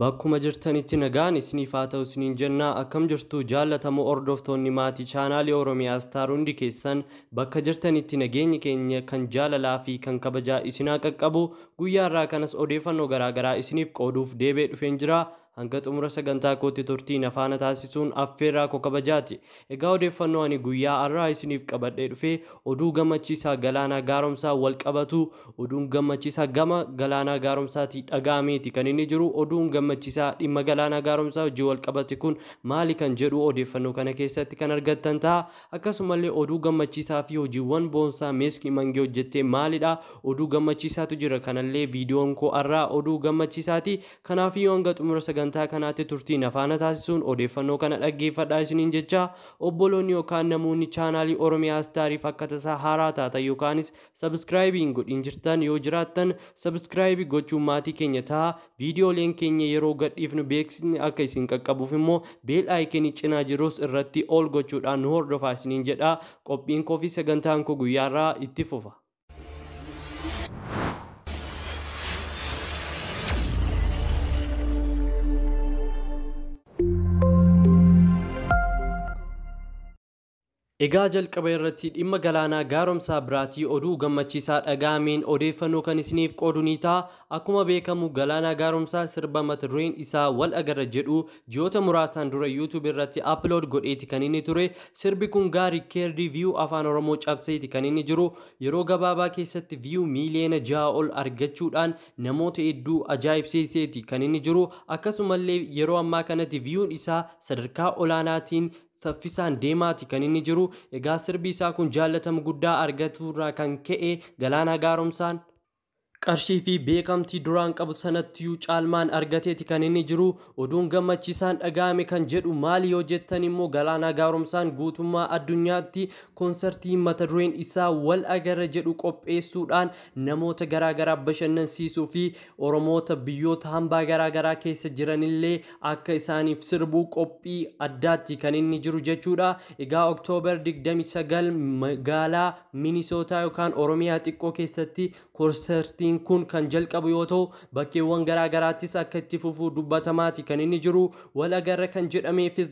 Bakkuma jirtanitti nagaan isiniif haa ta'u isiniin jenna. Akkam jirtu jaallatamoo hordoftoonni maatii chaanaalii Oromiyaa Istaar, hundi keessan bakka jirtanitti nageenyi keenya kan jaalalaa fi kan kabajaa isin haa qaqqabu. Guyyaa irraa kanas odeeffannoo garaagaraa isiniif qooduuf deebi'ee dhufeen jira. Hanga xumura sagantaa kootti turtii na faana taasisuun affeerraa koo kabajaati. Egaa odeeffannoo ani guyyaa har'aa isiniif qabadhee dhufe oduu gammachiisaa Galaanaa Gaaromsaa wal qabatu. Oduun gammachiisaa gama Galaanaa Gaaromsaatii dhaga'ameeti kan inni jiru. Oduun gammachiisaa dhimma Galaanaa Gaaromsaa hojii wal qabate kun maali kan jedhu odeeffannoo kana keessatti kan argattan ta'a. Akkasumallee oduu gammachiisaa fi hojiiwwan boonsaa Meeskii Mangee hojjettee maalidha? Oduu gammachiisaatu jira. Kanallee viidiyoon koo har'aa oduu gammachiisaati. Kanaafiyyuu hanga xumura sagantaa kanaatti turtii na faana taasisuun odeeffannoo kana dhaggeeffadhaa isiniin jecha. Obboloonni yookaan namoonni chaanaalii Oromiyaa Istaariif akka tasaa haaraa taatan yookaanis sabskraayibii godhin jirtan yoo jiraattan, sabskraayibii gochuun maatii keenya ta'a. Viidiyooleen keenya yeroo gadhiifnu beeksisni akka isin qaqqabuuf immoo beel aayikenii cinaa jirus irratti ol gochuudhaan nu hordofaa isiniin jedha. Qophiin koo fi sagantaan koo guyyaarraa itti fufa. Egaa jalqaba irratti dhimma Galaanaa Gaaromsaa biraatii oduu gammachiisaa dhaga'ameen odeeffannoo kan isiniif qoodu ni ta'a. Akkuma beekamu Galaanaa Gaaromsaa sirba mata dureen isaa Wal Agarra jedhu ji'oota muraasaan dura YouTube irratti upload godheeti kan inni ture. Sirbi kun gaarii keerdii view afaan Oromoo cabseeti kan inni jiru. Yeroo gabaabaa keessatti view miiliyoona 6 ol argachuudhaan namoota hedduu ajaa'ibsiiseeti kan inni jiru. Akkasumallee yeroo ammaa kanatti view'n isaa sadarkaa olaanaatiin saffisaan deemaati kan inni jiru. Egaa sirbi isaa kun jaallatama guddaa argaturraa kan ka'e Galaanaa Gaaromsaan qarshii fi beekamtii duraan qabu sanattiyyuu caalmaan argateeti kan inni jiru. Oduun gammachiisaan dhaga'ame kan jedhu maali yoo jettan immoo, Galaanaa Gaaromsaan guutummaa addunyaatti koonsartii mata dureen isaa Wal Agarra jedhu qopheessuudhaan namoota garaagaraa bashannansiisuu fi Oromoota biyyoota hambaa garaagaraa keessa jiranillee akka isaaniif sirbuu qophii addaatti kan inni jiru jechuudha. Egaa Oktoobar 29 magaalaa Minisootaa yookaan Oromiyaa xiqqoo keessatti koonsartiin kun kan jalqabu yoo ta'u, bakkeewwan garaagaraattis akka itti fufuu dubbatamaati kan inni jiru. Wal Agarra kan jedhameefis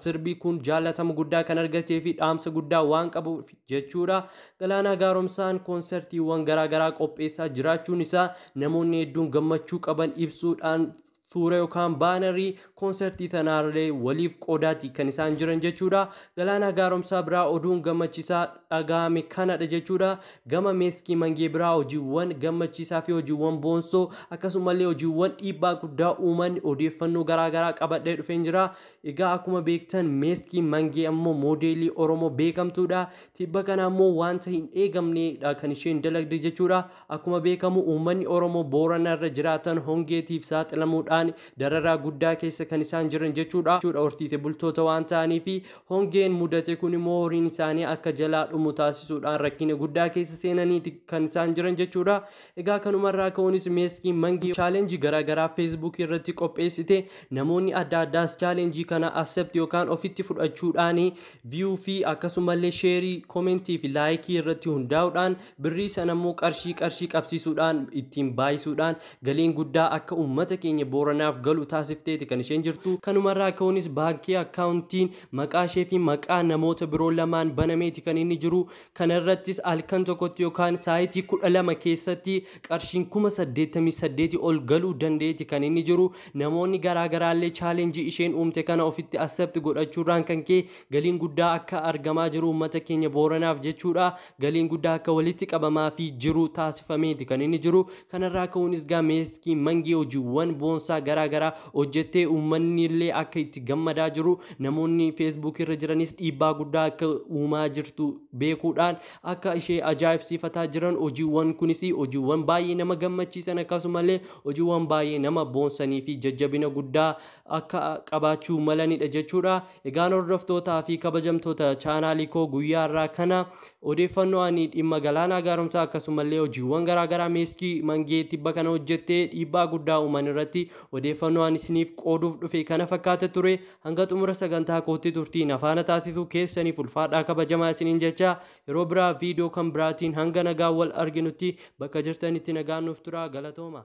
sirbi kun jaallatama guddaa kan argatee fi dhaamsa guddaa waan qabuuf jechuudha. Galaanaa Gaaromsaan koonsartiiwwan garaagaraa qopheessaa jiraachuun isaa namoonni hedduun gammachuu qaban ibsuudhaan suura yookaan baanarii koonsartii tanaallee waliif qoodaati kan isaan jiran jechuudha. Galaanaa Gaaromsaa biraa oduun gammachiisaa dhaga'ame kanadha jechuudha. Gama Meeskii Mangee biraa hojiiwwan gammachiisaa fi hojiiwwan boonsoo akkasumallee hojiiwwan dhiibbaa guddaa uuman odeeffannoo garaagaraa qabadhee dhufeen jira. Egaa akkuma beektan Meeskii Mangee ammoo moodeelii Oromoo beekamtuudha. Tibba kana ammoo wanta hin eegamnedha kan isheen dalagde jechuudha. Akkuma beekamu uummanni Oromoo Boorana irra jiraatan hongeetiif saaxilamuudhaan dararaa guddaa keessa kan isaan jiran jechuudha. Horsiise bultoota waan ta'anii fi hongeen mudate kun immoo horiin isaanii akka jalaa dhumu taasisuudhaan rakkina guddaa keessa seenaniiti kan isaan jiran jechuudha. Egaa kanumarraa ka'uunis Meeskiin Mangee chaalenjii garaagaraa Feesbuuk irratti qopheessite. Namoonni adda addaas chaalenjii kana accept yookaan ofitti fudhachuudhaan view fi akkasumallee sheerii, koomentii fi laayikii irratti hundaa'uudhaan birrii sana immoo qarshii qarshii qabsiisuudhaan ittiin baay'isuudhaan galiin guddaa akka uummata keenya Booranaaf galu taasifteeti kan isheen jirtu. Kanumarraa ka'uunis baankii akkaawuntiin maqaa ishee fi maqaa namoota biroo lamaan banameeti kan inni jiru. Kana irrattis halkan tokkotti yookaan saayitii 12 keessatti qarshiin 88,000 ol galuu danda'eeti kan inni jiru. Namoonni garaagaraallee chaalenjii isheen uumte kana ofitti accept godhachuurraan kan ka'e galiin guddaa akka argamaa jiru uummata keenya Booranaaf jechuudha. Galiin guddaa akka walitti qabamaa fi jiru taasifameeti kan inni jiru. Kanarraa ka'uunis gaa Meeskii Mangee hojiiwwan boonsaa garaagaraa hojjettee uummanni illee akka itti gammadaa jiru, namoonni Feesbuuk irra jiranis dhiibbaa guddaa akka uumaa jirtu beekuudhaan akka ishee ajaa'ibsiifataa jiran, hojiiwwan kunis hojiiwwan baay'ee nama gammachiisan akkasumallee hojiiwwan baay'ee nama boonsanii fi jajjabina guddaa akka qabaachuu malanidha jechuudha. Egaan hordoftootaa fi kabajamtoota chaanaalii koo, guyyaa irraa kana odeeffannoo ani dhimma Galaanaa Gaaromsaa akkasumallee hojiiwwan garaagaraa Meeskii Mangee tibba kana hojjettee dhiibbaa guddaa uuman irratti odeeffannoo ani isiniif qooduuf dhufe kana fakkaata ture. Hanga xumura sagantaa kootti turtiin afaana taasisuu keessaniif ulfaadhaa kabajamaa isiniin jecha, yeroo biraa viidiyoo kan biraatiin hanga nagaa wal arginutti bakka jirtanitti nagaan nuuf tura, galatooma.